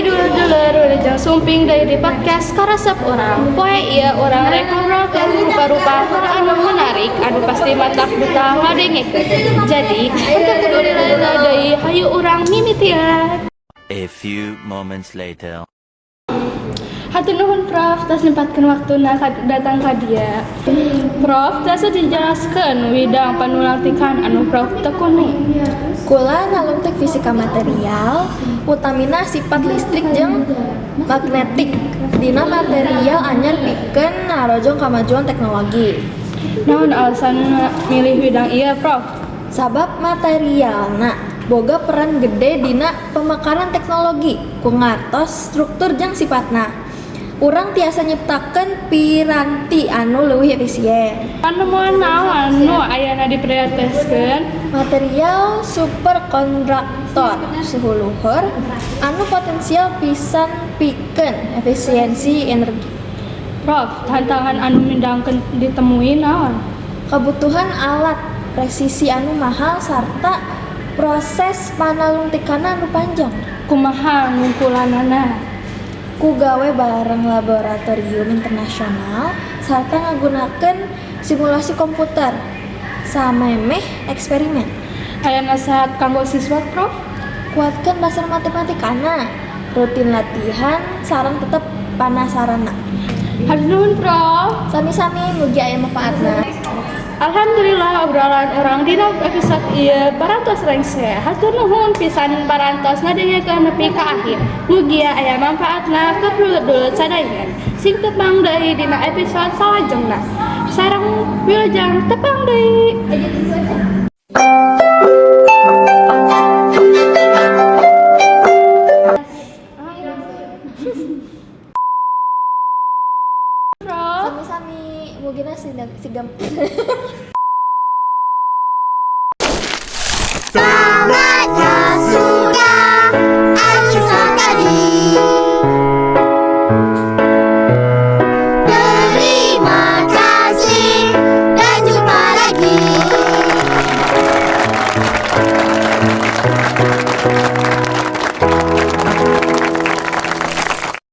Dulur-dulur, wilujeng sumping deui di podcast Karesep Urang. Poe ieu urang rek ngobrolkeun rupa-rupa hal anu menarik anu pasti matak betah ngadengekeun. Jadi, henteu kudu lila-lila deui, hayu urang mimitian. A few moments later. Hatur nuhun, Prof, tos nyempatkeun waktuna datang ka dieu. Prof, tiasa dijelaskeun widang panulangtikan anu Prof tekuni? Kula nalungtik fisika material, utamina sifat listrik jeung magnetik dina material anyar pikeun ngarojong kamajuan teknologi. Naon alasan milih widang ieu, Prof? Sabab materialna boga peran gede dina pemekaran teknologi ku ngartos struktur jeung sifatna. Urang tiasa nyiptakeun piranti anu leuwih efisien. Panemuan naon nu ayana diprioritaskeun? Material superkonduktor suhu luhur anu potensial pisan pikeun efisiensi energi. Prof, tantangan anu mindangkeun ditemui naon? Kebutuhan alat presisi anu mahal sarta proses panalungtikanna anu panjang. Kumaha ngungkulanana? Ku gawe bareng laboratorium internasional sarta ngagunakeun simulasi komputer samemeh eksperimen. Aya nasihat kanggo siswa, Prof? Kuatkeun dasar matematikana, rutin latihan sareng tetep panasaranna. Hatur nuhun, Prof. Sami-sami, mugi aya manfaatna. Alhamdulillah, obrolan urang dina episode ieu parantos rengse. Hatur nuhun pisan parantos ngadengekeun nepi ka akhir. Mugia aya manfaatna keur dulur-dulur sadayana. Sing tepang deui dina episode salajengna. Sareng wilujeng tepang deui. Prof. Sami-sami, mugina sigam.